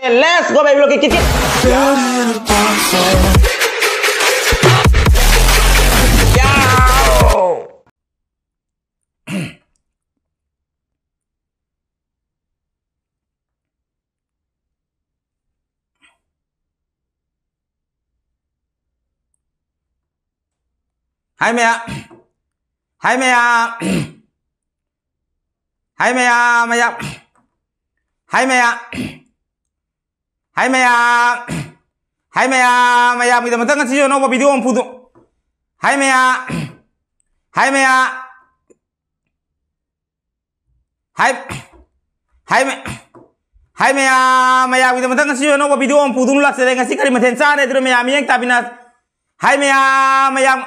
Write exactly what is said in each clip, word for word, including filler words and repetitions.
Let's go, baby, look at it. Hai maya. Hai maya. Hai maya, maya. Hai maya. Hai ꯃꯌꯥꯝ, ꯃꯌꯥꯝꯒꯤꯗꯃꯛꯇ ꯉꯁꯤꯁꯨ ꯑꯅꯧꯕ video ꯑꯃ ꯄꯨꯊꯣꯛ-, ꯍꯥꯏ ꯃꯌꯥꯝ, ꯍꯥꯏ ꯃꯌꯥꯝ, ꯍꯥꯏ, ꯍꯥꯏ ꯃ-, ꯍꯥꯏ ꯃꯌꯥꯝ, ꯃꯌꯥꯝꯒꯤꯗꯃꯛꯇ ꯉꯁꯤꯁꯨ ꯑꯅꯧꯕ video ꯑꯃ ꯄꯨꯗꯨꯅ ꯂꯥꯛꯆꯔꯦ꯫ ꯉꯁꯤ ꯀꯔꯤ ꯃꯊꯦꯜ ꯆꯥꯔꯦ ꯑꯗꯨꯅ ꯃꯌꯥꯝ ꯃꯤꯠꯌꯦꯡ ꯇꯥꯕꯤꯅ-, ꯍꯥꯏ ꯃꯌꯥꯝ, ꯃꯌꯥꯝ,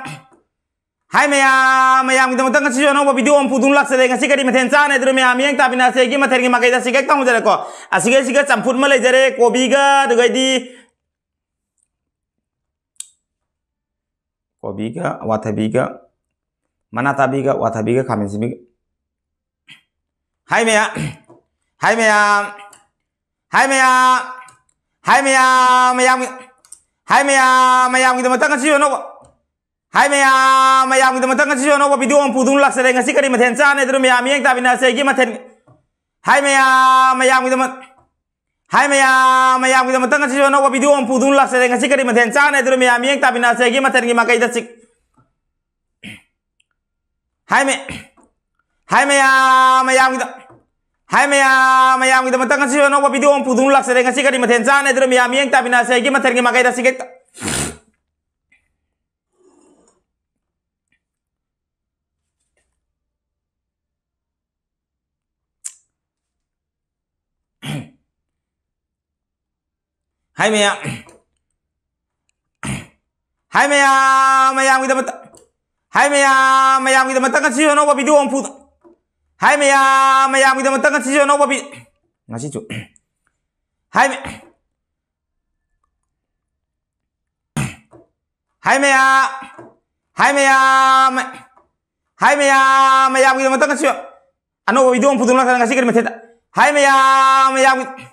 ꯍꯥꯏ ꯃꯌꯥꯝ, ꯃꯌꯥꯝꯒꯤꯗꯃꯛꯇ ꯉꯁꯤꯁꯨ ꯑꯅꯧꯕ video ꯑꯃ ꯄꯨꯗꯨꯅ ꯂꯥꯛꯆꯔꯦ꯫ ꯉꯁꯤ ꯀꯔꯤ ꯃꯊꯦꯜ ꯆꯥꯔꯦ ꯑꯗꯨꯅ ꯃꯌꯥꯝ ꯃꯤꯠꯌꯦꯡ ꯇꯥꯕꯤꯅ ꯑꯁꯤꯒꯤ ꯃꯊꯦꯜꯒꯤ ꯃꯥꯏꯀꯩꯗ ꯁꯤꯒ ꯍꯦꯛꯇ ꯍꯧꯖꯔꯦꯀꯣ꯫ ꯑꯁꯤꯒ, ꯑꯁꯤꯒ ꯆꯝꯐꯨꯠ ꯑꯃ ꯂꯩꯖꯔꯦ, ꯀꯣꯕꯤꯒ, ꯑꯗꯨꯒꯩꯗꯤ ꯀꯣꯕꯤꯒ, ꯑꯋꯥꯊꯕꯤꯒ, ꯃꯅꯥ ꯇꯥꯕꯤꯒ, ꯑꯋꯥꯊꯕꯤꯒ, ꯈꯥꯃꯦꯟ ꯑꯁꯤꯟꯕꯤꯒ꯫ ꯍꯥꯏ ꯃꯌꯥꯝ, ꯍꯥꯏ ꯃꯌꯥꯝ, ꯍꯥꯏ ꯃꯌꯥꯝ, ꯍꯥꯏ ꯃꯌꯥꯝ, ꯃꯌꯥꯝꯒꯤ, ꯍꯥꯏ ꯃꯌꯥꯝ, ꯃꯌꯥꯝꯒꯤꯗꯃꯛꯇ ꯉꯁꯤꯁꯨ ꯑꯅꯧꯕ, ꯍꯥꯏ ꯃꯌꯥꯝ, ꯃꯌꯥꯝꯒꯤꯗꯃꯛꯇ ꯉꯁꯤꯁꯨ ꯑꯅꯧꯕ video ꯑꯃ ꯄꯨꯗꯨꯅ ꯂꯥꯛꯆꯔꯦ꯫ ꯉꯁꯤ ꯀꯔꯤ ꯃꯊꯦꯜ ꯆꯥꯅꯤ ꯑꯗꯨꯅ ꯃꯌꯥꯝ ꯃꯤꯠꯌꯦꯡ ꯇꯥꯕꯤꯅ ꯑꯁꯤꯒꯤ ꯃꯊꯦꯜ, ꯍꯥꯏ ꯃꯌꯥꯝ, ꯃꯌꯥꯝꯒꯤꯗꯃꯛ, ꯍꯥꯏ ꯃꯌꯥꯝ, ꯃꯌꯥꯝꯒꯤꯗꯃꯛꯇ ꯉꯁꯤꯁꯨ ꯑꯅꯧꯕ video ꯑꯃ ꯄꯨꯗꯨꯅ ꯂꯥꯛꯆꯔꯦ꯫ ꯉꯁꯤ ꯀꯔꯤ ꯃꯊꯦꯜ ꯆꯥꯅꯤ ꯑꯗꯨꯅ ꯃꯌꯥꯝ ꯃꯤꯠꯌꯦꯡ ꯇꯥꯕꯤꯅ ꯑꯁꯤꯒꯤ ꯃꯊꯦꯜꯒꯤ ꯃꯥꯏꯀꯩꯗ ꯆꯤꯛ-, ꯍꯥꯏ ꯃ-, ꯍꯥꯏ ꯃꯌꯥꯝ, ꯃꯌꯥꯝꯒꯤꯗ-, ꯍꯥꯏ ꯃꯌꯥꯝ, ꯃꯌꯥꯝꯒꯤꯗꯃꯛꯇ ꯉꯁꯤꯁꯨ ꯑꯅꯧꯕ video ꯑꯃ ꯄꯨꯗꯨꯅ ꯂꯥꯛꯆꯔꯦ꯫ ꯉꯁꯤ ꯀꯔꯤ ꯃꯊꯦꯜ ꯆꯥꯅꯤ ꯑꯗꯨꯅ ꯃꯌꯥꯝ ꯃꯤꯠꯌꯦꯡ ꯇꯥꯕꯤꯅ ꯑꯁꯤꯒꯤ ꯃꯊꯦꯜꯒꯤ ꯃꯥꯏꯀꯩꯗ ꯆꯤꯛ ꯍꯦꯛꯇ꯫ ꯍꯥꯏ ꯃꯌꯥꯝ, ꯍꯥꯏ ꯃꯌꯥꯝ, ꯃꯌꯥꯝꯒꯤꯗꯃꯛꯇ, ꯍꯥꯏ ꯃꯌꯥꯝ, ꯃꯌꯥꯝꯒꯤꯗꯃꯛꯇ ꯉꯁꯤꯁꯨ ꯑꯅꯧꯕ video ꯑꯃ ꯄꯨꯗ-, ꯍꯥꯏ ꯃꯌꯥꯝ, ꯃꯌꯥꯝꯒꯤꯗꯃꯛꯇ ꯉꯁꯤꯁꯨ ꯑꯅꯧꯕ vi-, ꯉꯁꯤꯁꯨ, ꯍꯥꯏ ꯃ-, ꯍꯥꯏ ꯃꯌꯥꯝ, ꯍꯥꯏ ꯃꯌꯥꯝ, ꯍꯥꯏ ꯃꯌꯥꯝ, ꯃꯌꯥꯝꯒꯤꯗꯃꯛꯇ ꯉꯁꯤ ꯑꯅꯧꯕ video ꯑꯃ ꯄꯨꯊꯣꯛꯂꯛꯀꯗ ꯉꯁꯤ ꯀꯔꯤ ꯃꯊꯦꯜꯗ? ꯍꯥꯏ ꯃꯌꯥꯝ, ꯃꯌꯥꯝꯒꯤ,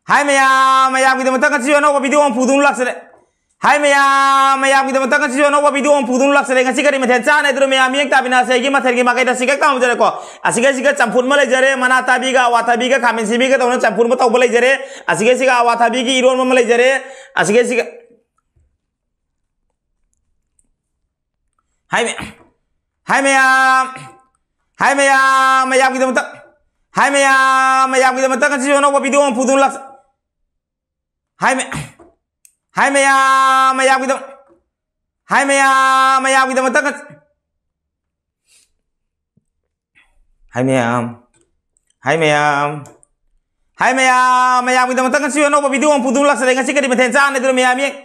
ꯍꯥꯏ ꯃꯌꯥꯝ, ꯃꯌꯥꯝꯒꯤꯗꯃꯛꯇ ꯉꯁꯤꯁꯨ ꯑꯅꯧꯕ ꯚꯤꯗꯤꯑꯣ ꯑꯃ ꯄꯨꯗꯨꯅ ꯂꯥꯛꯆꯔꯦ꯫ ꯍꯥꯏ ꯃꯌꯥꯝ, ꯃꯌꯥꯝꯒꯤꯗꯃꯛꯇ ꯉꯁꯤꯁꯨ ꯑꯅꯧꯕ ꯚꯤꯗꯤꯑꯣ ꯑꯃ ꯄꯨꯗꯨꯅ ꯂꯥꯛꯆꯔꯦ꯫ ꯉꯁꯤ ꯀꯔꯤ ꯃꯊꯦꯜ ꯆꯥꯅꯤ ꯍꯥꯏꯗꯨꯅ ꯃꯌꯥꯝ ꯃꯤꯠꯌꯦꯡ ꯇꯥꯃꯤꯟꯅꯁꯦ꯫ ꯑꯩꯒꯤ ꯃꯊꯦꯜꯒꯤ ꯃꯥꯏꯀꯩꯗ ꯁꯤ ꯈꯛ ꯇꯝꯖꯔꯦꯀꯣ꯫ ꯑꯁꯤꯒ ꯑꯁꯤꯒ ꯆꯝꯐꯨꯠ ꯑꯃ ꯂꯩꯖꯔꯦ, ꯃꯅꯥ ꯊꯥꯕꯤꯒ ꯑꯋꯥ ꯊꯥꯕꯤꯒ ꯈꯥꯃꯦꯟ ꯁꯤꯟꯕꯤꯒ ꯇꯧꯅ ꯆꯝꯐꯨꯠ ꯑꯃ ꯇꯧꯕ ꯂꯩꯖꯔꯦ꯫ ꯑꯁꯤꯒ ꯑꯁꯤꯒ ꯑꯋꯥ ꯊꯥꯕꯤꯒꯤ ꯏꯔꯣꯟꯕ ꯑꯃ ꯂꯩꯖꯔꯦ꯫ ꯑꯁꯤꯒ ꯑꯁꯤꯒ ꯍꯥꯏ ꯃꯌꯥꯝ, ꯍꯥꯏ ꯃꯌꯥꯝ, ꯍꯥꯏ ꯃꯌꯥꯝ, ꯃꯌꯥꯝꯒꯤꯗꯃꯛꯇ, ꯍꯥꯏ ꯃꯌꯥꯝ, ꯃꯌꯥꯝꯒꯤꯗꯃꯛꯇ ꯉꯁꯤꯁꯨ ꯑꯅꯧꯕ ꯚꯤꯗꯤꯑꯣ ꯑꯃ ꯄꯨꯗꯨꯅ ꯂꯥꯛꯆ-, ꯍꯥꯏ ꯃ-, ꯍꯥꯏ ꯃꯌꯥꯝ, ꯃꯌꯥꯝꯒꯤꯗꯃꯛ, ꯍꯥꯏ ꯃꯌꯥꯝ, ꯃꯌꯥꯝꯒꯤꯗꯃꯛꯇ ꯉꯁꯤ-, ꯍꯥꯏ ꯃꯌꯥꯝ, ꯍꯥꯏ ꯃꯌꯥꯝ, ꯍꯥꯏ ꯃꯌꯥꯝ, ꯃꯌꯥꯝꯒꯤꯗꯃꯛꯇ ꯉꯁꯤ ꯑꯅꯧꯕ ꯚꯤꯗꯤꯑꯣ ꯑꯃ ꯄꯨꯗꯨꯅ ꯂꯥꯛꯆꯔꯦ꯫ ꯉꯁꯤ ꯀꯔꯤ ꯃꯊꯦꯜ ꯆꯥꯅꯤ ꯍꯥꯏꯗꯨꯅ ꯃꯌꯥꯝ ꯌꯦꯡ-,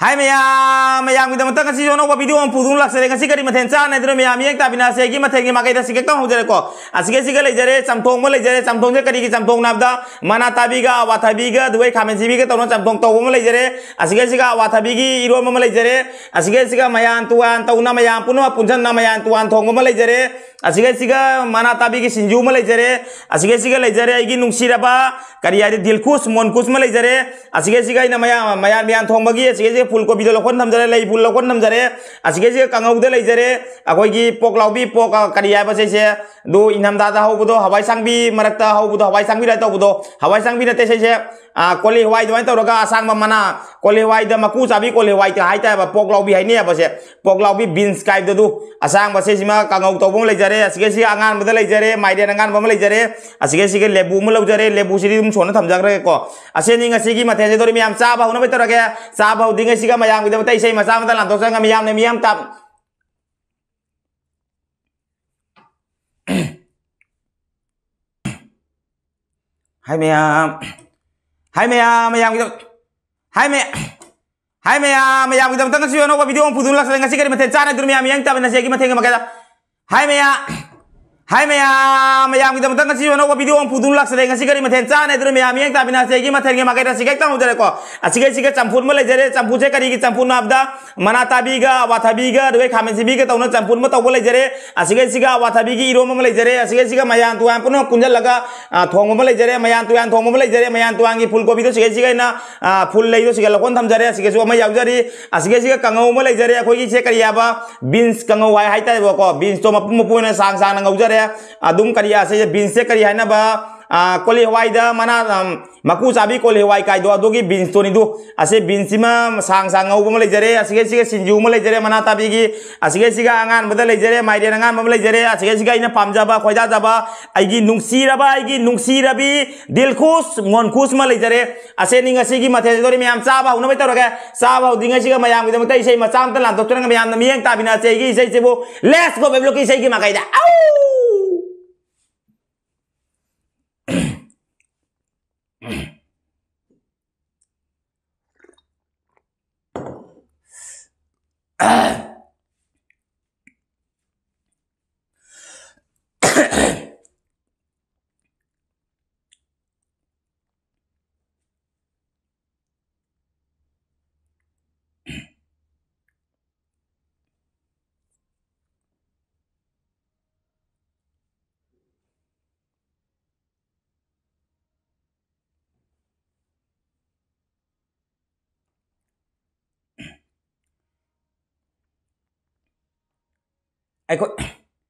ꯍꯥꯏ ꯃꯌꯥꯝ, ꯃꯌꯥꯝꯒꯤꯗꯃꯛꯇ ꯉꯁꯤꯁꯨ ꯑꯅꯧꯕ ꯚꯤꯗꯤꯑꯣ ꯑꯃ ꯄꯨꯗꯨꯅ ꯂꯥꯛꯆꯔꯦ꯫ ꯉꯁꯤ ꯀꯔꯤ ꯃꯊꯦꯜ ꯆꯥꯅꯤ ꯍꯥꯏꯗꯨꯅ ꯃꯌꯥꯝ ꯌꯦꯡ ꯇꯥꯕꯤꯅꯁꯦ꯫ ꯑꯩꯒꯤ ꯃꯊꯦꯜꯒꯤ ꯃꯥꯏꯀꯩꯗ ꯁꯤ ꯈꯛꯇꯪ ꯍꯧꯖꯔꯦꯀꯣ꯫ ꯑꯁꯤꯒ ꯑꯁꯤꯒ ꯂꯩꯖꯔꯦ, ꯆꯝꯊꯣꯡ ꯑꯃ ꯂꯩꯖꯔꯦ꯫ ꯆꯝꯊꯣꯡꯁꯦ ꯀꯔꯤꯒꯤ ꯆꯝꯊꯣꯡꯅꯣ ꯍꯥꯏꯕꯗ, ꯃꯅꯥ ꯊꯥꯕꯤꯒ, ꯑꯋꯥ ꯊꯥꯕꯤꯒ, ꯑꯗꯨꯒ ꯈꯥꯃꯦꯟ ꯁꯤꯕꯤꯒ ꯇꯧꯅ ꯆꯝꯊꯣꯡ ꯇꯧꯕ ꯑꯃ ꯂꯩꯖꯔꯦ꯫ ꯑꯁꯤꯒ ꯑꯁꯤꯒ ꯑꯋꯥ ꯊꯥꯕꯤꯒꯤ ꯏꯔꯣꯟꯕ ꯑꯃ ꯂꯩꯖꯔꯦ꯫ ꯑꯁꯤꯒ ꯑꯁꯤꯒ ꯃꯌꯥꯟ ꯇꯨꯌꯥꯟ ꯇꯧꯅ ꯃꯌꯥꯝ ꯄꯨꯝꯅꯃꯛ ꯄꯨꯟꯁꯤꯟꯅ ꯃꯌꯥꯟ ꯇꯨꯌꯥꯟ ꯊꯣꯡꯕ ꯑꯃ ꯂꯩꯖꯔꯦ꯫ ꯑꯁꯤꯒ ꯑꯁꯤꯒ ꯃꯅꯥ ꯊꯥꯕꯤꯒꯤ ꯁꯤꯡꯖꯨ ꯑꯃ ꯂꯩꯖꯔꯦ꯫ ꯑꯁꯤꯒ ꯑꯁꯤꯒ ꯂꯩꯖꯔꯦ ꯑꯩꯒꯤ ꯅꯨꯡꯁꯤꯔꯕ, ꯀꯔꯤ ꯍꯥꯏꯗꯤ, ꯗꯤꯜꯈꯨꯁ, ꯃꯣꯟꯈꯨꯁ ꯑꯃ ꯂꯩꯖꯔꯦ꯫ ꯑꯁꯤꯒ ꯑꯁꯤꯒ ꯑꯩꯅ ꯃꯌꯥꯟ, ꯃꯌꯥꯟ, ꯃꯌꯥꯟ ꯊꯣꯡꯕꯒꯤ ꯑꯁꯤꯒ ꯑꯁꯤꯒ ꯐꯨꯜ ꯀꯣꯕꯤꯗꯣ ꯂꯧꯈꯣꯟ ꯊꯝꯖꯔꯦ, ꯂꯩ ꯐꯨꯜ ꯂꯧꯈꯣꯟ ꯊꯝꯖꯔꯦ꯫ ꯑꯁꯤꯒ ꯑꯁꯤꯒ ꯀꯥꯡꯉꯧꯗ ꯂꯩꯖꯔꯦ꯫ ꯑꯩꯈꯣꯏꯒꯤ ꯄꯣꯛ ꯂꯥꯎꯕꯤ, ꯄꯣꯛ, ꯑ, ꯀꯔꯤ ꯍꯥꯏꯕ ꯁꯤꯁꯦ? ꯑꯗꯨ ꯏꯪꯊꯝꯊꯥꯗ ꯍꯧꯕꯗꯣ, ꯍꯋꯥꯏ ꯁꯥꯡꯕꯤ ꯃꯔꯛꯇ ꯍꯧꯕꯗꯣ, ꯍꯋꯥꯏ ꯁꯥꯡꯕꯤ ꯂꯥꯏ ꯇꯧꯕꯗꯣ, ꯍꯋꯥꯏ ꯁꯥꯡꯕꯤ ꯅꯠꯇꯦ ꯁꯤꯁꯦ, ꯑ, ꯀꯣꯂꯤ ꯍꯋꯥꯏ ꯑꯗꯨꯃꯥꯏꯅ ꯇꯧꯔꯒ ꯑꯁꯥꯡꯕ ꯃꯅꯥ, ꯀꯣꯂꯤ ꯍꯋꯥꯏꯗ ꯃꯀꯨ ꯆꯥꯕꯤ ꯀꯣꯂꯤ ꯍꯋꯥꯏ ꯍꯥꯏꯇꯥꯔꯦꯕ, ꯄꯣꯛ ꯂꯥꯎꯕꯤ ꯍꯥꯏꯅꯩꯕ ꯁꯦ, ꯄꯣꯛ ꯂꯥꯎꯕꯤ ꯕꯤꯟꯁ ꯀꯥꯏꯕꯗꯣ ꯑꯗꯨ, ꯑꯁꯥꯡꯕꯁꯦ ꯁꯤꯃ ꯀꯥꯡꯉꯧ ꯇꯧꯕ ꯑꯃ ꯂꯩꯖꯔꯦ, ꯑꯁꯤꯒ ꯁꯤꯒ ꯑꯉꯥꯟꯕꯗ ꯂꯩꯖꯔꯦ, ꯃꯥꯏꯔꯦꯟ ꯑꯉꯥꯟꯕ ꯑꯃ ꯂꯩꯖꯔꯦ, ꯑꯁꯤꯒ ꯁꯤꯒ ꯂꯦꯕꯨ ꯑꯃ ꯂꯧꯖꯔꯦ, ꯂꯦꯕꯨꯁꯤꯗꯤ ꯑꯗꯨꯝ ꯁꯣꯟꯅ ꯊꯝꯖꯈ꯭ꯔꯒꯦꯀꯣ꯫ ꯑꯁꯤꯅꯤ ꯉꯁꯤꯒꯤ ꯃꯊꯦꯜꯁꯦ꯫ ꯑꯗꯣ ꯃꯌꯥꯝ ꯆꯥꯕ ꯍꯧꯅꯕ ꯇꯧꯔꯒꯦ꯫ ꯆꯥꯕ ꯍꯧꯗ꯭ꯔꯤꯉꯩꯁꯤꯒ ꯃꯌꯥꯝꯒꯤꯗꯃꯛꯇ ꯏꯁꯩ ꯃꯆꯥ ꯑꯃꯇ ꯂꯥꯟꯊꯣꯛꯆꯔꯒ ꯃꯤꯌꯥꯝꯅ ꯃꯤꯌꯥꯝ ꯇꯥ-, ꯍꯥꯏ ꯃꯌꯥꯝ, ꯍꯥꯏ ꯃꯌꯥꯝ, ꯃꯌꯥꯝꯒꯤꯗꯃꯛ, ꯍꯥꯏ ꯃꯌꯥꯝ, ꯍꯥꯏ ꯃꯌꯥꯝ, ꯃꯌꯥꯝꯒꯤꯗꯃꯛꯇ ꯉꯁꯤ ꯑꯅꯧꯕ ꯚꯤꯗꯤꯑꯣ ꯑꯃ ꯄꯨꯗꯨꯅ ꯂꯥꯛꯆꯔꯦ꯫ ꯉꯁꯤ ꯀꯔꯤ ꯃꯊꯦꯜ ꯆꯥꯅꯗꯣꯏꯅꯣ ꯃꯌꯥꯝ ꯌꯦꯡ ꯇꯥꯕ ꯉꯁꯤ ꯑꯩꯒꯤ ꯃꯊꯦꯜꯒꯤ ꯃꯀꯥꯏꯗ꯫ ꯍꯥꯏ ꯃꯌꯥꯝ, ꯍꯥꯏ ꯃꯌꯥꯝ, ꯃꯌꯥꯝꯒꯤꯗꯃꯛꯇ ꯉꯁꯤ ꯑꯅꯧꯕ video ꯑꯃ ꯄꯨꯗꯨꯅ ꯂꯥꯛꯆꯔꯦ꯫ ꯉꯁꯤ ꯀꯔꯤ ꯃꯊꯦꯜ ꯆꯥꯅꯤ ꯍꯥꯏꯗꯨꯅ ꯃꯌꯥꯝ ꯃꯤꯠꯌꯦꯡ ꯇꯥꯃꯤꯟꯅꯁꯦ꯫ ꯑꯩꯒꯤ ꯃꯊꯦꯜꯒꯤ ꯃꯥꯏꯀꯩꯗ ꯑꯁꯤꯒ ꯍꯦꯛꯇ ꯍꯧꯖꯔꯦꯀꯣ꯫ ꯑꯁꯤꯒ ꯑꯁꯤꯒ ꯆꯝꯐꯨꯠ ꯑꯃ ꯂꯩꯖꯔꯦ꯫ ꯆꯝꯐꯨꯠꯁꯦ ꯀꯔꯤꯒꯤ ꯆꯝꯐꯨꯠꯅꯣ ꯍꯥꯏꯕꯗ, ꯃꯅꯥ ꯇꯥꯕꯤꯒ, ꯑꯋꯥꯊꯕꯤꯒ, ꯑꯗꯨꯒ ꯈꯥꯃꯦꯟ ꯑꯁꯤꯟꯕꯤꯒ ꯇꯧꯅ ꯆꯝꯐꯨꯠ ꯑꯃ ꯇꯧꯕ ꯂꯩꯖꯔꯦ꯫ ꯑꯁꯤꯒ ꯑꯁꯤꯒ ꯑꯋꯥꯊꯕꯤꯒꯤ ꯏꯔꯣꯝꯕ ꯑꯃ ꯂꯩꯖꯔꯦ꯫ ꯑꯁꯤꯒ ꯑꯁꯤꯒ ꯃꯌꯥꯟ ꯇꯨꯌꯥꯟ ꯄꯨꯟꯅ ꯄꯨꯟꯁꯤꯜꯂꯒ, ꯑ, ꯊꯣꯡꯕ ꯑꯃ ꯂꯩꯖꯔꯦ꯫ ꯃꯌꯥꯟ ꯇꯨꯌꯥꯟ ꯊꯣꯡꯕ ꯑꯃ ꯂꯩꯖꯔꯦ꯫ ꯃꯌꯥꯟ ꯇꯨꯌꯥꯟꯒꯤ ꯐꯨꯜ ꯀꯣꯕꯤꯗꯣ ꯁꯤꯒ ꯁꯤꯒ ꯑꯩꯅ, ꯑ, ꯐꯨꯜ ꯂꯩꯗꯣ ꯁꯤꯒ ꯂꯧꯈꯣꯟ ꯊꯝꯖꯔꯦ꯫ ꯑꯁꯤꯒꯁꯨ ꯑꯃ ꯌꯥꯎꯖꯔꯤ꯫ ꯑꯁꯤꯒ ꯁꯤꯒ ꯀꯥꯡꯉꯧ ꯑꯃ ꯂꯩꯖꯔꯦ꯫ ꯑꯩꯈꯣꯏꯒꯤꯁꯦ ꯀꯔꯤ ꯍꯥꯏꯕ? ꯕꯤꯟꯁ ꯀꯥꯡꯉꯧ ꯍꯥꯏ, ꯍꯥꯏꯇꯥꯔꯦꯕꯀꯣ꯫ ꯕꯤꯟꯁꯇꯣ ꯃꯄꯨꯝ ꯃꯄꯨꯝ ꯑꯣꯏꯅ ꯁꯥꯡ ꯁꯥꯡꯅ ꯉꯧꯖꯔꯦ꯫ ꯑꯗꯨꯝ ꯀꯔꯤ, ꯑꯁꯦ ꯕꯤꯟꯁꯁꯦ ꯀꯔꯤ ꯍꯥꯏꯅꯕ? ꯑ, ꯀꯣꯂꯤ ꯍꯋꯥꯏꯗ ꯃꯅꯥ, ꯑꯝ, ꯃꯀꯨ ꯆꯥꯕꯤ ꯀꯣꯂꯤ ꯍꯋꯥꯏ ꯀꯥꯏꯗꯣ, ꯑꯗꯨꯒꯤ ꯕꯤꯟꯁꯇꯣꯅꯤꯗꯨ꯫ ꯑꯁꯤ ꯕꯤꯟꯁꯁꯤꯃ ꯁꯥꯡ ꯁꯥꯡ ꯉꯧꯕ ꯑꯃ ꯂꯩꯖꯔꯦ꯫ ꯑꯁꯤꯒ ꯁꯤꯒ ꯁꯤꯡꯖꯨ ꯑꯃ ꯂꯩꯖꯔꯦ, ꯃꯅꯥ ꯇꯥꯕꯤꯒꯤ꯫ ꯑꯁꯤꯒ ꯁꯤꯒ ꯑꯉꯥꯟꯕꯗ ꯂꯩꯖꯔꯦ, ꯃꯥꯏꯔꯦꯟ ꯑꯉꯥꯟꯕ ꯑꯃ ꯂꯩꯖꯔꯦ꯫ ꯑꯁꯤꯒ ꯁꯤꯒ ꯑꯩꯅ ꯄꯥꯝꯖꯕ, ꯈꯣꯏꯗꯥꯖꯕ, ꯑꯩꯒꯤ ꯅꯨꯡꯁꯤꯔꯕ, ꯑꯩꯒꯤ ꯅꯨꯡꯁꯤꯔꯕꯤ ꯗꯤꯜꯈꯨꯁ ꯃꯣꯟꯈꯨꯁ ꯑꯃ ꯂꯩꯖꯔꯦ꯫ ꯑꯁꯦꯅꯤ ꯉꯁꯤꯒꯤ ꯃꯊꯦꯜ꯫ ꯑꯗꯨꯗꯤ ꯃꯌꯥꯝ ꯆꯥꯕ ꯍꯧꯅꯕ ꯇꯧꯔꯒꯦ꯫ ꯆꯥꯕ ꯍꯧꯗ꯭ꯔꯤꯉꯩꯁꯤꯒ ꯃꯌꯥꯝꯒꯤꯗꯃꯛꯇ ꯏꯁꯩ ꯃꯆꯥ ꯑꯃꯇ ꯂꯥꯟꯊꯣꯛꯆꯔꯒ ꯃꯌꯥꯝꯅ ꯃꯤꯠꯌꯦꯡ ꯇꯥꯃꯤꯟꯅꯁꯦ꯫ ꯑꯩꯒꯤ ꯏꯁꯩꯁꯤꯕꯨ Let's Go ꯕꯦꯕ꯭ꯂꯣꯛꯀꯤ ꯏꯁꯩꯒꯤ ꯃꯥꯏꯀꯩꯗ꯫ ꯑꯧ! ꯑꯩꯈꯣꯏ,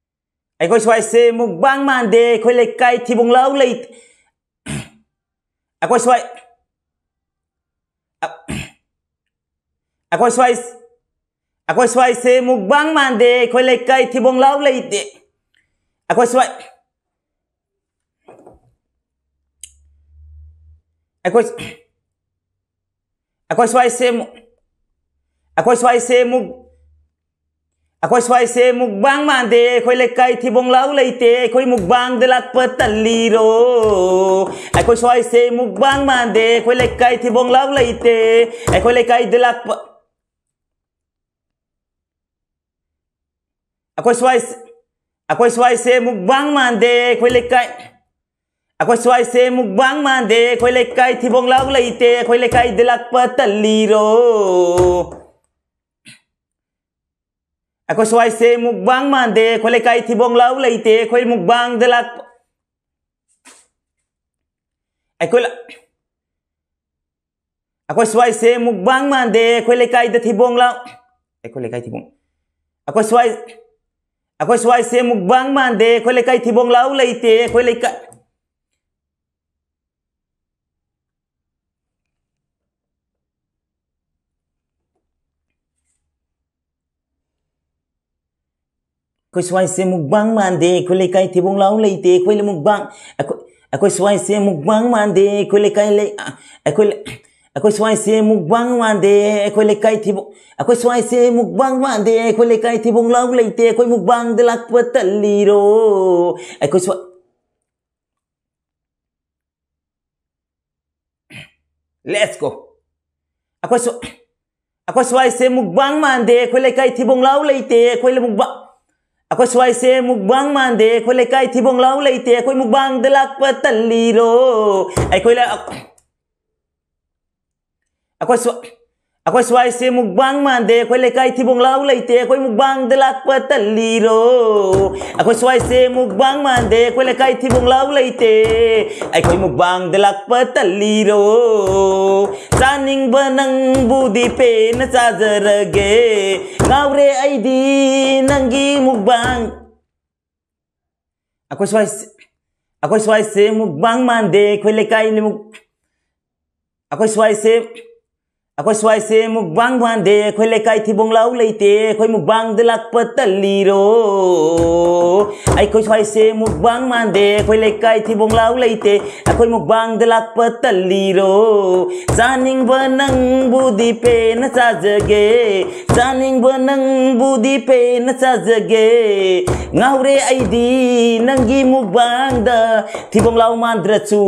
ꯑꯩꯈꯣꯏ ꯁ꯭ꯋꯥꯏꯁꯦ ꯃꯨꯛꯕꯥꯡ ꯃꯥꯟꯗꯦ, ꯑꯩꯈꯣꯏ ꯂꯩꯀꯥꯏ ꯊꯤꯕꯣꯡ ꯂꯥꯎ ꯂꯩ꯫ ꯑꯩꯈꯣꯏ ꯁ꯭ꯋꯥꯏ, ꯑ-, ꯑꯩꯈꯣꯏ ꯁ꯭ꯋꯥꯏ, ꯑꯩꯈꯣꯏ ꯁ꯭ꯋꯥꯏꯁꯦ ꯃꯨꯛꯕꯥꯡ ꯃꯥꯟꯗꯦ, ꯑꯩꯈꯣꯏ ꯂꯩꯀꯥꯏ ꯊꯤꯕꯣꯡ ꯂꯥꯎ ꯂꯩꯇꯦ꯫ ꯑꯩꯈꯣꯏ ꯁ꯭ꯋꯥꯏ, ꯑꯩꯈꯣꯏ, ꯑꯩꯈꯣꯏ ꯁ꯭ꯋꯥꯏꯁꯦ ꯃꯨꯛ-, ꯑꯩꯈꯣꯏ ꯁ꯭ꯋꯥꯏꯁꯦ ꯃꯨꯛ-, ꯑꯩꯈꯣꯏ ꯁ꯭ꯋꯥꯏꯁꯦ ꯃꯨꯛꯕꯥꯡ ꯃꯥꯟꯗꯦ, ꯑꯩꯈꯣꯏ ꯂꯩꯀꯥꯏ ꯊꯤꯕꯣꯡ ꯂꯥꯎ ꯂꯩꯇꯦ, ꯑꯩꯈꯣꯏ ꯃꯨꯛꯕꯥꯡꯗ ꯂꯥꯛꯄ ꯇꯜꯂꯤꯔꯣ? ꯑꯩꯈꯣꯏ ꯁ꯭ꯋꯥꯏꯁꯦ ꯃꯨꯛꯕꯥꯡ ꯃꯥꯟꯗꯦ, ꯑꯩꯈꯣꯏ ꯂꯩꯀꯥꯏ ꯊꯤꯕꯣꯡ ꯂꯥꯎ ꯂꯩꯇꯦ, ꯑꯩꯈꯣꯏ ꯂꯩꯀꯥꯏꯗ ꯂꯥꯛꯄ, ꯑꯩꯈꯣꯏ ꯁ꯭ꯋꯥꯏꯁꯦ, ꯑꯩꯈꯣꯏ ꯁ꯭ꯋꯥꯏꯁꯦ ꯃꯨꯛꯕꯥꯡ ꯃꯥꯟꯗꯦ, ꯑꯩꯈꯣꯏ ꯂꯩꯀꯥꯏ꯫ ꯑꯩꯈꯣꯏ ꯁ꯭ꯋꯥꯏꯁꯦ ꯃꯨꯛꯕꯥꯡ ꯃꯥꯟꯗꯦ, ꯑꯩꯈꯣꯏ ꯂꯩꯀꯥꯏ ꯊꯤꯕꯣꯡ ꯂꯥꯎ ꯂꯩꯇꯦ, ꯑꯩꯈꯣꯏ ꯂꯩꯀꯥꯏꯗ ꯂꯥꯛꯄ ꯇꯜꯂꯤꯔꯣ? ꯑꯩꯈꯣꯏ ꯁ꯭ꯋꯥꯏꯁꯦ ꯃꯨꯛꯕꯥꯡ ꯃꯥꯟꯗꯦ, ꯑꯩꯈꯣꯏ ꯂꯩꯀꯥꯏ ꯊꯤꯕꯣꯡ ꯂꯥꯎ ꯂꯩꯇꯦ, ꯑꯩꯈꯣꯏ ꯃꯨꯛꯕꯥꯡꯗ ꯂꯥꯛꯄ꯫ ꯑꯩꯈꯣꯏ ꯂ-, ꯑꯩꯈꯣꯏ ꯁ꯭ꯋꯥꯏꯁꯦ ꯃꯨꯛꯕꯥꯡ ꯃꯥꯟꯗꯦ, ꯑꯩꯈꯣꯏ ꯂꯩꯀꯥꯏꯗ ꯊꯤꯕꯣꯡ ꯂꯥꯎ꯫ ꯑꯩꯈꯣꯏ ꯂꯩꯀꯥꯏ ꯊꯤꯕꯣꯡ꯫ ꯑꯩꯈꯣꯏ ꯁ꯭ꯋꯥꯏ-, ꯑꯩꯈꯣꯏ ꯁ꯭ꯋꯥꯏꯁꯦ ꯃꯨꯛꯕꯥꯡ ꯃꯥꯟꯗꯦ, ꯑꯩꯈꯣꯏ ꯂꯩꯀꯥꯏ ꯊꯤꯕꯣꯡ ꯂꯥꯎ ꯂꯩꯇꯦ, ꯑꯩꯈꯣꯏ ꯂꯩꯀꯥꯏ꯫ ꯑꯩꯈꯣꯏ ꯁ꯭ꯋꯥꯏꯁꯦ ꯃꯨꯛꯕꯥꯡ ꯃꯥꯟꯗꯦ, ꯑꯩꯈꯣꯏ ꯂꯩꯀꯥꯏ ꯊꯤꯕꯣꯡ ꯂꯥꯎ ꯂꯩꯇꯦ, ꯑꯩꯈꯣꯏ ꯃꯨꯛꯕꯥꯡ, ꯑꯩꯈꯣꯏ, ꯑꯩꯈꯣꯏ ꯁ꯭ꯋꯥꯏꯁꯦ ꯃꯨꯛꯕꯥꯡ ꯃꯥꯟꯗꯦ, ꯑꯩꯈꯣꯏ ꯂꯩꯀꯥꯏ ꯂꯩ-, ꯑ, ꯑꯩꯈꯣꯏ ꯂꯩ-, ꯑꯩꯈꯣꯏ ꯁ꯭ꯋꯥꯏꯁꯦ ꯃꯨꯛꯕꯥꯡ ꯃꯥꯟꯗꯦ, ꯑꯩꯈꯣꯏ ꯂꯩꯀꯥꯏ ꯊꯤꯕꯣꯡ, ꯑꯩꯈꯣꯏ ꯁ꯭ꯋꯥꯏꯁꯦ ꯃꯨꯛꯕꯥꯡ ꯃꯥꯟꯗꯦ, ꯑꯩꯈꯣꯏ ꯂꯩꯀꯥꯏ ꯊꯤꯕꯣꯡ ꯂꯥꯎ ꯂꯩꯇꯦ, ꯑꯩꯈꯣꯏ ꯃꯨꯛꯕꯥꯡꯗ ꯂꯥꯛꯄ ꯇꯜꯂꯤꯔꯣ? ꯑꯩꯈꯣꯏ ꯁ꯭ꯋꯥꯏ-, Let's go. ꯑꯩꯈꯣꯏ ꯁ꯭ꯋꯥ-, ꯑꯩꯈꯣꯏ ꯁ꯭ꯋꯥꯏꯁꯦ ꯃꯨꯛꯕꯥꯡ ꯃꯥꯟꯗꯦ, ꯑꯩꯈꯣꯏ ꯂꯩꯀꯥꯏ ꯊꯤꯕꯣꯡ ꯂꯥꯎ ꯂꯩꯇꯦ, ꯑꯩꯈꯣꯏ ꯃꯨꯛꯕꯥ-, ꯑꯩꯈꯣꯏ ꯁ꯭ꯋꯥꯏꯁꯦ ꯃꯨꯛꯕꯥꯡ ꯃꯥꯟꯗꯦ, ꯑꯩꯈꯣꯏ ꯂꯩꯀꯥꯏ ꯊꯤꯕꯣꯡ ꯂꯥꯎ ꯂꯩꯇꯦ, ꯑꯩꯈꯣꯏ ꯃꯨꯛꯕꯥꯡꯗ ꯂꯥꯛꯄ ꯇꯜꯂꯤꯔꯣ? ꯑꯩꯈꯣꯏ ꯂ-, ꯑꯩꯈꯣꯏ ꯁ꯭ꯋꯥ-, ꯑꯩꯈꯣꯏ ꯁ꯭ꯋꯥꯏꯁꯦ ꯃꯨꯛꯕꯥꯡ ꯃꯥꯟꯗꯦ, ꯑꯩꯈꯣꯏ ꯂꯩꯀꯥꯏ ꯊꯤꯕꯣꯡ ꯂꯥꯎ ꯂꯩꯇꯦ, ꯑꯩꯈꯣꯏ ꯃꯨꯛꯕꯥꯡꯗ ꯂꯥꯛꯄ ꯇꯜꯂꯤꯔꯣ? ꯑꯩꯈꯣꯏ ꯁ꯭ꯋꯥꯏꯁꯦ ꯃꯨꯛꯕꯥꯡ ꯃꯥꯟꯗꯦ, ꯑꯩꯈꯣꯏ ꯂꯩꯀꯥꯏ ꯊꯤꯕꯣꯡ ꯂꯥꯎ ꯂꯩꯇꯦ, ꯑꯩꯈꯣꯏ ꯃꯨꯛꯕꯥꯡꯗ ꯂꯥꯛꯄ ꯇꯜꯂꯤꯔꯣ? ꯆꯥꯅꯤꯡꯕ ꯅꯪꯕꯨꯗꯤ ꯄꯦꯟꯅ ꯆꯥꯖꯔꯒꯦ, ꯉꯥꯎꯔꯦ ꯑꯩꯗꯤ ꯅꯪꯒꯤ ꯃꯨꯛꯕꯥꯡ꯫ ꯑꯩꯈꯣꯏ ꯁ꯭ꯋꯥꯏꯁꯦ, ꯑꯩꯈꯣꯏ ꯁ꯭ꯋꯥꯏꯁꯦ ꯃꯨꯛꯕꯥꯡ ꯃꯥꯟꯗꯦ, ꯑꯩꯈꯣꯏ ꯂꯩꯀꯥꯏ ꯃꯨꯛ-, ꯑꯩꯈꯣꯏ ꯁ꯭ꯋꯥꯏꯁꯦ, ꯑꯩꯈꯣꯏ ꯁ꯭ꯋꯥꯏꯁꯦ ꯃꯨꯛꯕꯥꯡ ꯃꯥꯟꯗꯦ, ꯑꯩꯈꯣꯏ ꯂꯩꯀꯥꯏ ꯊꯤꯕꯣꯡ ꯂꯥꯎ ꯂꯩꯇꯦ, ꯑꯩꯈꯣꯏ ꯃꯨꯛꯕꯥꯡꯗ ꯂꯥꯛꯄ ꯇꯜꯂꯤꯔꯣ? ꯑꯩꯈꯣꯏ ꯁ꯭ꯋꯥꯏꯁꯦ ꯃꯨꯛꯕꯥꯡ ꯃꯥꯟꯗꯦ, ꯑꯩꯈꯣꯏ ꯂꯩꯀꯥꯏ ꯊꯤꯕꯣꯡ ꯂꯥꯎ ꯂꯩꯇꯦ, ꯑꯩꯈꯣꯏ ꯃꯨꯛꯕꯥꯡꯗ ꯂꯥꯛꯄ ꯇꯜꯂꯤꯔꯣ? ꯆꯥꯅꯤꯡꯕ ꯅꯪꯕꯨꯗꯤ ꯄꯦꯟꯅ ꯆꯥꯖꯒꯦ, ꯆꯥꯅꯤꯡꯕ ꯅꯪꯕꯨꯗꯤ ꯄꯦꯟꯅ ꯆꯥꯖꯒꯦ, ꯉꯥꯎꯔꯦ ꯑꯩꯗꯤ ꯅꯪꯒꯤ ꯃꯨꯛꯕꯥꯡꯗ꯫ ꯊꯤꯕꯣꯡ ꯂꯥꯎ ꯃꯥꯟꯗ꯭ꯔꯁꯨ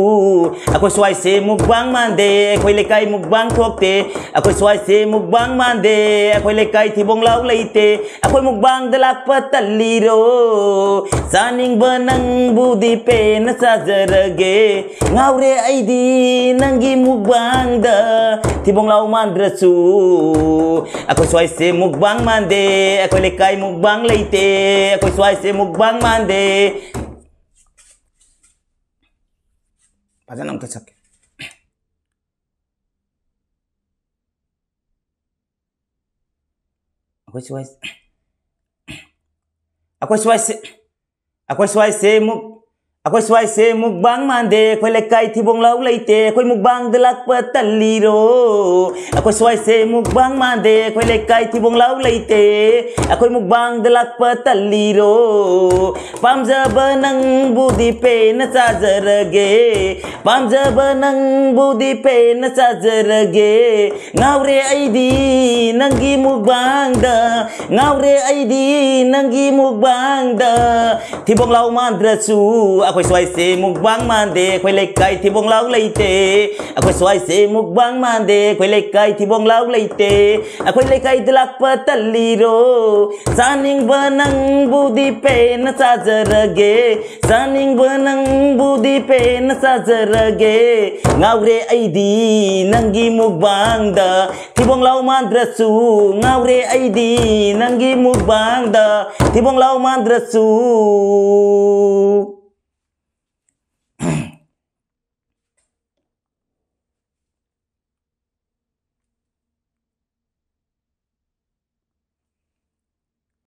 ꯑꯩꯈꯣꯏ ꯁ꯭ꯋꯥꯏꯁꯦ ꯃꯨꯛꯕꯥꯡ ꯃꯥꯟꯗꯦ, ꯑꯩꯈꯣꯏ ꯂꯩꯀꯥꯏ ꯃꯨꯛꯕꯥꯡ ꯊꯣꯛꯇꯦ, ꯑꯩꯈꯣꯏ ꯁ꯭ꯋꯥꯏꯁꯦ ꯃꯨꯛꯕꯥꯡ ꯃꯥꯟꯗꯦ, ꯑꯩꯈꯣꯏ ꯂꯩꯀꯥꯏ ꯊꯤꯕꯣꯡ ꯂꯥꯎ ꯂꯩꯇꯦ꯫ ꯑꯩꯈꯣꯏ ꯃꯨꯛꯕꯥꯡꯗ ꯂꯥꯛꯄ ꯇꯜꯂꯤꯔꯣ? ꯆꯥꯅꯤꯡꯕ ꯅꯪꯕꯨꯗꯤ ꯄꯦꯟꯅ ꯆꯥꯖꯔꯒꯦ꯫ ꯉꯥꯎꯔꯦ ꯑꯩꯗꯤ ꯅꯪꯒꯤ ꯃꯨꯛꯕꯥꯡꯗ, ꯊꯤꯕꯣꯡ ꯂꯥꯎ ꯃꯥꯟꯗ꯭ꯔꯁꯨ꯫ ꯑꯩꯈꯣꯏ ꯁ꯭ꯋꯥꯏꯁꯦ ꯃꯨꯛꯕꯥꯡ ꯃꯥꯟꯗꯦ, ꯑꯩꯈꯣꯏ ꯂꯩꯀꯥꯏ ꯃꯨꯛꯕꯥꯡ ꯂꯩꯇꯦ꯫ ꯑꯩꯈꯣꯏ ꯁ꯭ꯋꯥꯏꯁꯦ ꯃꯨꯛꯕꯥꯡ ꯃꯥꯟꯗꯦ꯫ ꯐꯖꯅ ꯑꯝꯇ ꯁꯛꯀꯦ꯫ ꯑꯩꯈꯣꯏ ꯁ꯭ꯋꯥꯏ ꯑꯩꯈꯣꯏ ꯁ꯭ꯋꯥꯏꯁꯦ ꯑꯩꯈꯣꯏ ꯁ꯭ꯋꯥꯏꯁꯦ ꯃꯨꯛ ꯑꯩꯈꯣꯏ ꯁ꯭ꯋꯥꯏꯁꯦ ꯃꯨꯛꯕꯥꯡ ꯃꯥꯟꯗꯦ, ꯑꯩꯈꯣꯏ ꯂꯩꯀꯥꯏ ꯊꯤꯕꯣꯡ ꯂꯥꯎ ꯂꯩꯇꯦ꯫ ꯑꯩꯈꯣꯏ ꯃꯨꯛꯕꯥꯡꯗ ꯂꯥꯛꯄ ꯇꯜꯂꯤꯔꯣ? ꯑꯩꯈꯣꯏ ꯁ꯭ꯋꯥꯏꯁꯦ ꯃꯨꯛꯕꯥꯡ ꯃꯥꯟꯗꯦ, ꯑꯩꯈꯣꯏ ꯂꯩꯀꯥꯏ ꯊꯤꯕꯣꯡ ꯂꯥꯎ ꯂꯩꯇꯦ꯫ ꯑꯩꯈꯣꯏ ꯃꯨꯛꯕꯥꯡꯗ ꯂꯥꯛꯄ ꯇꯜꯂꯤꯔꯣ? ꯄꯥꯝꯖꯕ ꯅꯪꯕꯨꯗꯤ ꯄꯦꯟꯅ ꯆꯥꯖꯔꯒꯦ, ꯄꯥꯝꯖꯕ ꯅꯪꯕꯨꯗꯤ ꯄꯦꯟꯅ ꯆꯥꯖꯔꯒꯦ꯫ ꯉꯥꯎꯔꯦ ꯑꯩꯗꯤ ꯅꯪꯒꯤ ꯃꯨꯛꯕꯥꯡꯗ, ꯉꯥꯎꯔꯦ ꯑꯩꯗꯤ ꯅꯪꯒꯤ ꯃꯨꯛꯕꯥꯡꯗ꯫ ꯊꯤꯕꯣꯡ ꯂꯥꯎ ꯃꯥꯟꯗ꯭ꯔꯁꯨ ꯑꯩꯈꯣꯏ ꯁ꯭ꯋꯥꯏꯁꯦ ꯃꯨꯛꯕꯥꯡ ꯃꯥꯟꯗꯦ, ꯑꯩꯈꯣꯏ ꯂꯩꯀꯥꯏ ꯊꯤꯕꯣꯡ ꯂꯥꯎ ꯂꯩꯇꯦ꯫ ꯑꯩꯈꯣꯏ ꯁ꯭ꯋꯥꯏꯁꯦ ꯃꯨꯛꯕꯥꯡ ꯃꯥꯟꯗꯦ, ꯑꯩꯈꯣꯏ ꯂꯩꯀꯥꯏ ꯊꯤꯕꯣꯡ ꯂꯥꯎ ꯂꯩꯇꯦ꯫ ꯑꯩꯈꯣꯏ ꯂꯩꯀꯥꯏꯗ ꯂꯥꯛꯄ ꯇꯜꯂꯤꯔꯣ? ꯆꯥꯅꯤꯡꯕ ꯅꯪꯕꯨꯗꯤ ꯄꯦꯟꯅ ꯆꯥꯖꯔꯒꯦ, ꯆꯥꯅꯤꯡꯕ ꯅꯪꯕꯨꯗꯤ ꯄꯦꯟꯅ ꯆꯥꯖꯔꯒꯦ꯫ ꯉꯥꯎꯔꯦ ꯑꯩꯗꯤ ꯅꯪꯒꯤ ꯃꯨꯛꯕꯥꯡꯗ, ꯊꯤꯕꯣꯡ ꯂꯥꯎ ꯃꯥꯟꯗ꯭ꯔꯁꯨ꯫ ꯉꯥꯎꯔꯦ ꯑꯩꯗꯤ ꯅꯪꯒꯤ ꯃꯨꯛꯕꯥꯡꯗ, ꯊꯤꯕꯣꯡ ꯂꯥꯎ ꯃꯥꯟꯗ꯭ꯔꯁꯨ꯫